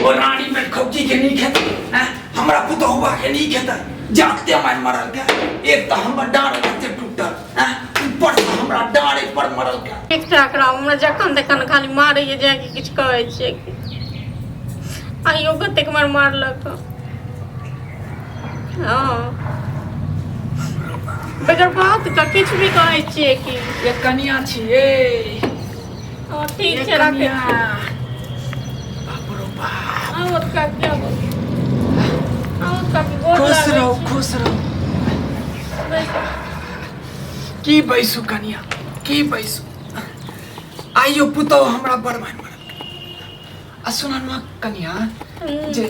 ओ रानी में खौजी के नहीं खेतै हैं हमरा पुतहुआ के नहीं खेतै जाते मार मरल के एक तो हमर डाँड़ कते टूटल हैं ऊपर से हमरा डाँड़े पर मरल के एकटा एकरा हमरा जखन तखन खाली मारैए जाए कि किछु कहै छियै कि आइयो कतेक मार मारलक हँ बगैर बात के किछु भी कहै छियै कि ये कनिया छियै हँ ठीक ये छै राखै कनिया छी बाप रो बाप आउ काकी आबू आउ काकी गोर खुश लागै रहू छी। खुश रहू बैसू। की बैसू कनिया की बैसू आइयो पुतहु हमरा बड़ मारि मारल आ सुनल कनिया जे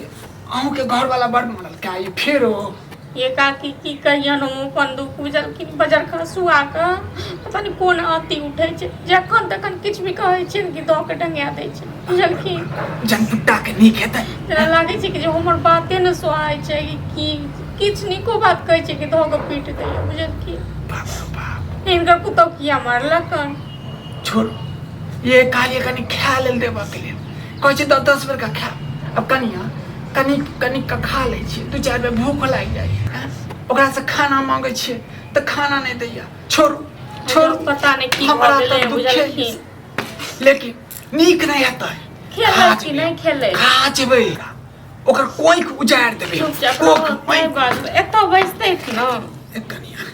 अहूँके घरवाला बड़ मारल का आइयो फेरो ये काकी की कहियन हम अपन दुख बुझलखिन बजर खसुआ के पता नहीं कोन आती उठै छै जखन तखन किछु भी कहै छै कि दऽ के डंगा दै छै बुझलखिन जनपुट्टा के नीक हेतै जेना लागै छै कि जे हमर बाते ने सोहाइ छै कि की किछु नीको बात कहै छै कि दऽ के पीट दैया बुझलखिन बाप रे बाप हिनकर पुतहु किया मारलक हन छोड़ ये कहलियै कनि खाय लेल देबऽ के लेल कहै छै दस दस बेर का खा अब कनिया कनि कनि का खा लै छियै दू चारि बेर भूख लागि जाइए ओकरासँ खाना मांगै छियै तऽ खाना नहि दैया छोड़ू छोड़ू पता नहि की भऽ हमरा गेलै तऽ दुखे बुझलखिन लेकिन नीक नहि हेतै खेलै कि नहि खेलै खा जेबै ओकर कोइख उजाड़ि देबै चुपचाप कोख रहू, नहि कोइख बाजबै एतऽ बैसतै ने ए कनिया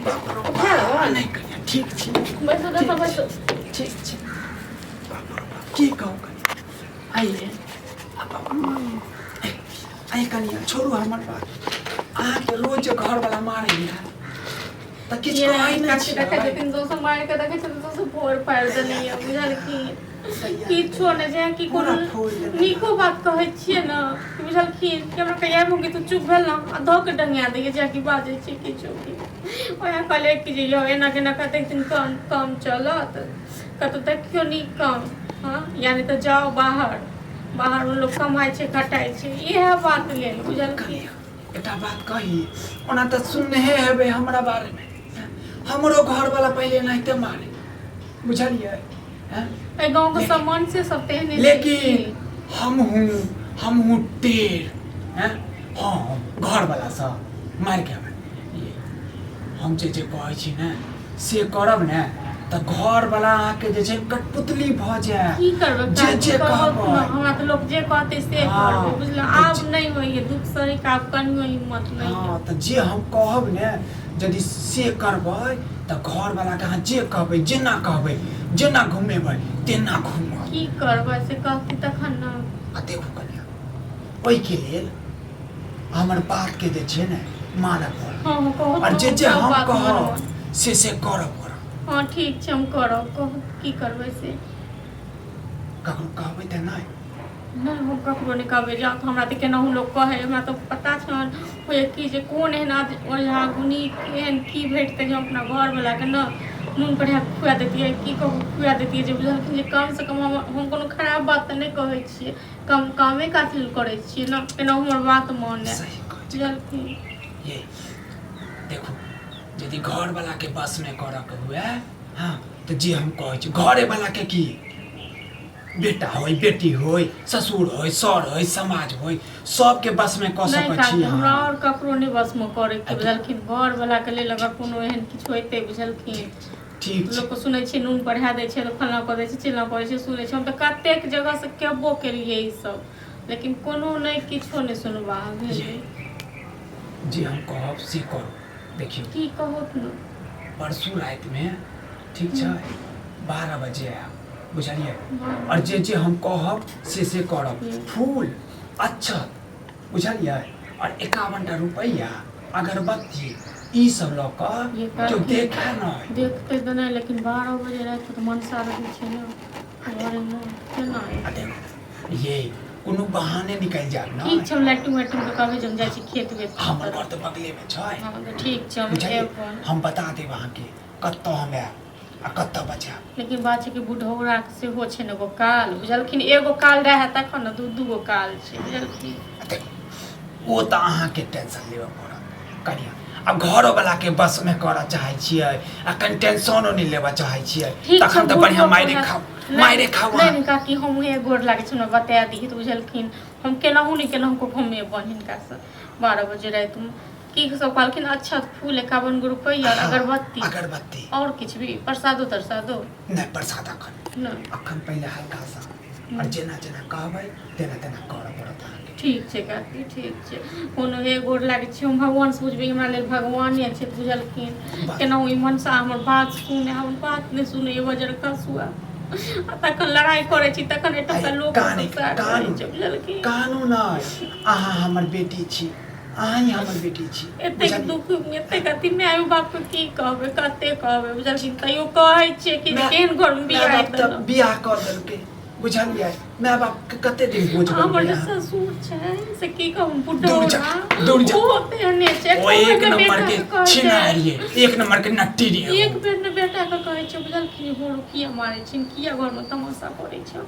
बाप रे बाप, नहि कनिया ठीक छी बैसू एतऽ बैसू ठीक छी बाप रे बाप, की कहू कनिया आइए आइ कनिया छोड़ू हमर बात अहाँके रोज घरवला मारैया तऽ किछु कहै नहि काकी देखै छियै छथिन दोसर मारि के देखै छथिन दोसर फोड़ पाड़ि देलैया बुझलखिन किछो नहि जे कि कोनो पूरा फोड़ि देने। नीको बात कहै छियै ने कि बुझलखिन कि हमरा कहिया कि तू चुप भेल ने आ धऽ के डंगिया दैया जे कि बाजै छै किछो कि ओएह कहलियै कि जे यौ एना केना कतेक दिन कम कम चलत कतहु देखियौ नीक काम हँ यानी तऽ जाउ बाहर बाहरमे लोक कमाइ छै खटाइ छै इएह बात लेल बुझलखिन एकटा बात कही ओना तऽ सुनने हेबै हमरा बारेमे हमरो घरवाला पहिले एनाहिते मारे बुझलियै हैं? एहि गाँवके सब मनुष्य सब तेहने छै लेकिन हमहूँ हमहूँ टेढ़ हैं हँ घरवला सँ मारि के ये हम जे जे कहै छी ने से करब ने तऽ घरवला अहाँके जे छै कठपुतली भऽ जायत की करबै जे जे कहब कहबै हमरा तऽ लोक जे कहतै से हँ। करबै बुझल आब नहि होइए दुख सही के आब कनियो हिम्मत नहि हँ तऽ जे हम कहब ने यदि से करबै तऽ घरवलाके अहाँ जे कहबै जेना कहबै जेना घुमेबै तेना घूमत की करबै से कहती तखन ने आ देखू कनिया ओहिके लेल हमर बातके जे छै ने मानऽ पड़त हँ हँ कहू आओर जे जे सब हम बात कहब मानब। से से करऽ पड़त हँ ठीक छै हम करब कहू की करबै से ककरो कहबै तऽ नहि नहि हम ककरो नहि कहबै जाउ तऽ हमरा तऽ केनाहु लोक कहै हमरा तऽ पता छै होइए कि जे कोन एहन ओझा गुनी एहन की भेटतै जे हम अपना घरवलाके ने नून कढ़िया खुआ दैतियै की कहू खुआ दैतियै जे बुझलखिन जे कमसँ कम हम हम कोनो खराब बात तऽ नहि कहै छियै कम कामे काज लेल करै छियै ने केनाहु हमर बात मानै सही कहै छी बुझलखिन ये देखू यदि घरवलाके बसमे करऽके हुए हँ तऽ जे हम कहै छी घरेवलाके की बेटा होय बेटी होय ससुर होय सर होय समाज होय सबके बसमे कऽ नहि सकै छी काकी हमरा अहाँ आओर ककरो नहि बसमे करैके बुझलखिन घरवलाके लेल अगर कोनो एहन किछु होइतै बुझलखिन ठीक छै लोकके सुनै छियै नून पढ़ा दै छै तऽ फल्लाँ कऽ दै छै चिल्लाँ कऽ दै छै सुनै छै हम तऽ कतेक जगहसँ केबो केलियै ईसभ लेकिन कोनो नहि किछो नहि सुनबा भेलै जे हम कहब से करू देखियौ की कहू ने परसू रातिमे ठीक छै 12 बजे आयब बुझलियै आओर जे जे हम कहब से से करब फूल अक्षत बुझलियै आओर 51 टा रुपैआ अगरबत्ती ई सब लऽ कऽ ये केओ काकी। देखै नहि देखते तऽ नहि लेकिन 12 बजे रातिके तऽ मनसा रहै छै ने घरेमे केना आ देखो ये कोनो बहाने निकलि जायब ने ठीक छै हम लैट्रिन वैट्रिन के कहबै जे हम जाइ छी खेत वेत हमर घर तऽ बगलेमे छै हँ तऽ ठीक छै हम बुझलियै एबै हम बता देब अहाँके कतऽ हम आयब आ कतऽ बचायब लेकिन बात छै कि बुढ़ौराके सेहो छै ने एगो काल बुझलखिन एगो काल रहए तखन ने दू दू गो काल छै बुझलखिन आ देखू ओ तऽ अहाँके टेंशन लेबऽ पड़त कनिया आ घरोवलाके बसमे करऽ चाहै छियै आ कनि टेंशनो नहि लेबऽ चाहै छियै ठीक छै तखन तऽ बढ़िआँ मारि खाउ मारे खाओ नहि नहि काकी, हम उहे गोर लागै छै, हमरा बता दी तऽ बुझलखिन। हम केनाहु नहि केनाहु कऽ हम एबनि हिनकासँ 12 बजे रातिमे। की सब कहलखिन? अच्छा, फूल 51 गो रुपैआ और अगरबत्ती। अगरबत्ती। और किछु भी प्रसादो तरसादो? नहि, प्रसाद अखन नहि। अखन पहिले हल्का सा, और जेना जेना कहबै तेना तेना करऽ पड़त अहाँके। ठीक छै काकी, ठीक छै। कोनो हे गोर लागै छी हम, भगवान से बुझबै, हमरा लेल भगवाने छै, बुझलखिन। बस। केनाहु ई मनसा हमर बात सुने, हमर बात नहि सुने बजर खसुआ। आ तखन लड़ाइ करै छी तखन एतुका लोक काने सब सएह कानू करै छै, बुझलखिन। कानू नहि, अहाँ हमर बेटी छी, अहाँ ही हमर बेटी छी। एतेक बुझलियै? दुख, एतेक अथी, माय बाप के की कहबै, कते कहबै, बुझलखिन। तैयो कहै छियै कि केहन घर मे माय बियाह बाप तऽ देलक। बियाह कऽ देलकै, बुझलियै? माय बाप के कते दिन बोझ हमर बनबै जे अहाँ? ससुर छै से की कहू, बुढ़ो दूर जा, ना, दूर जा। ओहो तेहने छै। ओ एक बेर नंबर बेटा के कहै छै। छिनारिये, एक नंबर के नट्टी रे। एक बेर ने बेटा के कहै छै, बुझलखिन, हो किया मारै छिन, किया घर मे तमाशा करै छै?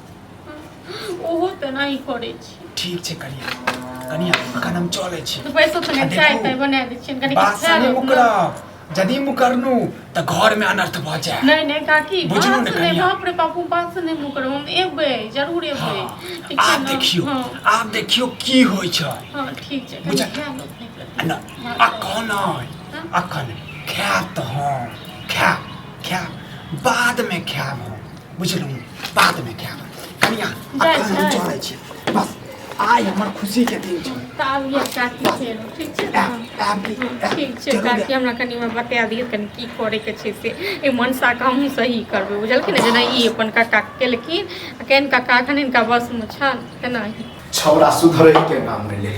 ओहो तेनाही करै छै। ठीक छै कनिया, कनिया, अखन हम चलै छी। तऽ पैसो तऽ आ नहि, चाय देखू, ताय बना दै छियनि कनि। बात किछु से खा नहि लेब ने। मुकरब, यदि मुकरनू तऽ घर में अनर्थ भऽ जाय। नहि नहि काकी, बुझलहुँ बात ने से नहि। कनिया? बाप रे बाप, हम बात से नहि मुकरब, हम एबै, जरूर एबै। हाँ, ठीक छै आब ने? देखियौ। हँ। आब देखियौ की होइ छै। हँ, ठीक छै। कनि खा लेब ने। न, अखन नहि, अखन खायब तऽ हम खायब, खायब बादमे खायब हम, बुझलहुँ? बादमे खायब कनिया। जाइ अखन हम छै। चलै छी, बस आइ हमर खुशीके दिन छै। तऽ आबियै काकी फेर, ठीक छै ने? आयब, आयब की? आयब, ठीक छै। जरूर काकी, आयब। हमरा कनि हमरा बता दियौ कनि की करैके छै से। एहि मनसाके हमहूँ सही करबै, बुझलखिन ने? जेना ई अपन काका केलखिन आ केहन काका एखन हिनका बसमे छनि, तेनाही। छौड़ा सुधरै के नाम नहि ले,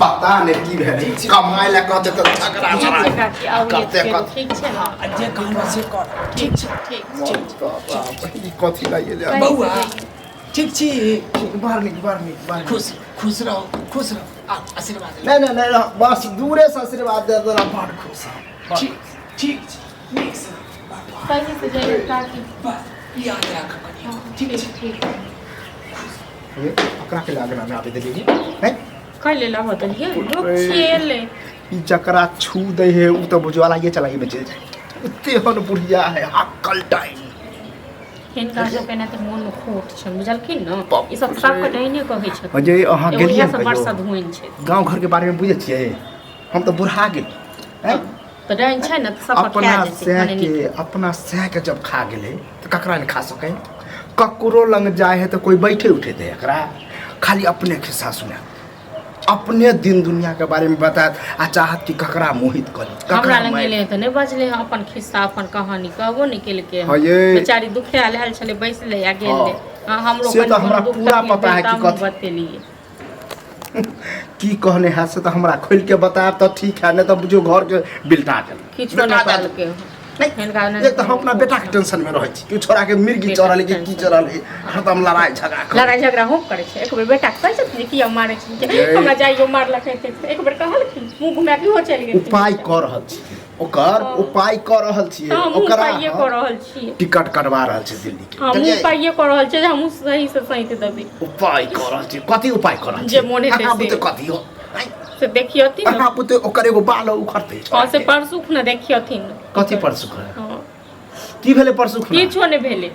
पता नहि की भेलै। कमाइ लए कहते तऽ झगड़ा ठीक छै लड़ाइ काकी, आबियै करते फेर, करते। ठीक छै ने? आ जे कहलहुँ से कर, ठीक छै? ठीक छै। बाप, ई कथी लागि गेलै? सही बौआ, से जइयै। ठीक छी? बड़ नीक, बड़ नीक, बड़ नीक। खुश खुश रहो, खुश रहो, आ आशीर्वाद नहि नहि नहि, बस दूरे से आशीर्वाद दे देला, बड़ खुश हम। ठीक, ठीक छै, नीक से बाबा। सही से जइयै काकी। बस याद राखब कनिया। हँ, ठीक छै। ठीक। ये ओकरा के लागना में आबे देलियै नहीं। कैले लाबऽ देलियै? लोक छियै एलै। ई जकरा छू दै है उ तऽ बुझवाला ये चलाइए में चलि जाए, ओते हन बुढ़िया है हक्कल टाइम। हिनका सबके ने तऽ मोन खोट छनि, बुझलखिन ने? बाप ई सब रे। सबके डाइने कहै छथिन। जे अहाँ एगो गेलियै इएह सब बड़ कहियो सधुनि छै। गाँव घरके बारेमे बुझै छियै? हम तऽ बुढ़ा गेल हैं? तऽ डाइन छै ने तऽ सबके अपना खा जेतै सैह भने के नीक। अपना सैह के जब खा गेलै तऽ ककरा नहि खा सकै? ककरो लग जाइ है तऽ कोइ बैठे उठे दे एकरा? खाली अपने खिस्सा सुनायत, अपने दिन दुनिया के बारे में बतायत आ चाहत कि ककरा मोहित करी, हमरा ककरा लग मारि। एलै तऽ नहि बजलै हँ, अपन खिस्सा अपन कहानी कहबो नहि केलकै। हँ ये। बेचारी दुखायल आयल छलै, बैसलै आ गेलै। हँ, हमरो से कनि तऽ हमरा कोनो दुख पूरा तकलीफ पता है भेल तऽ कि हमहूँ कथी- बतेलियै। की कहने है से तऽ हमरा खोलि के बतायब तऽ ठीक है, नहि तऽ बुझियौ घर के बिलटा गेल। किछो बिलटा नहि गेल। कहलकै। नहि, हिनका नहि- एक तऽ हम अपना बेटा के टेंशन में रहै छी कि छोड़ा के मिर्गी बेटा चढ़ल के कि की टेंशन। चढ़ल है, हरदम लड़ाई झगड़ा करै। लड़ाइ झगड़ा हम करै छै? एक बेर बेटा के कहै छथिन जे किया मारै छै? ये। हमरा जाइयो मारलक एते, एक बेर कहलखिन, मुँह घुमा के इहो चलि गेलखिन। उपाय कऽ रहल छी ओकर, हँ। उपाय कऽ रहल छियै तऽ हमहूँ ओकरा। उपाये कऽ रहल छियै। टिकट कटवा रहल छै दिल्ली के। हमहूँ बुझलियै? उपाये कऽ रहल छियै जे हमहूँ सही से सैंत देबै। उपाय कऽ रहल छियै, कथी उपाय कऽ रहल जे छियै? मोन हेतै अहाँ से। बुते कथी हो? आँय? से देखियथिन ने। अहाँ बुते ओकर एगो बाल उखड़तै? हँ, से परसू खुना देखियथिन। कथी परसू खुना? हँ। की भेलै परसू खुना? किछो नहि भेलै।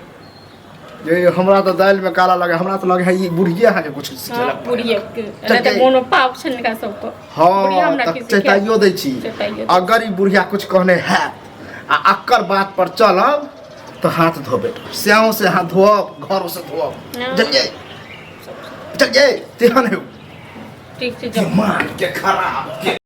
ये हमरा तऽ दालि में काला लगे, हमरा तऽ लगे है ई बुढ़िए अहाँके कुछ हँ, सिखेलक। बुढ़िए के नहि तऽ मोनो पाप छनि हिनका सबके। बुढ़िया हँ हमरा तऽ की सिखेत? चेताइयो दै छी। चेताइयो दै। अगर ई बुढ़िया कुछ कहने हैत आ अकर बात पर चलब तऽ हाथ धोबे, स्याओ से हाथ धोअब, घरो से धोअब। हँ। चलिए चलिए, तेहन है। ठीक छै, जाउ। दिमाग के खराब के।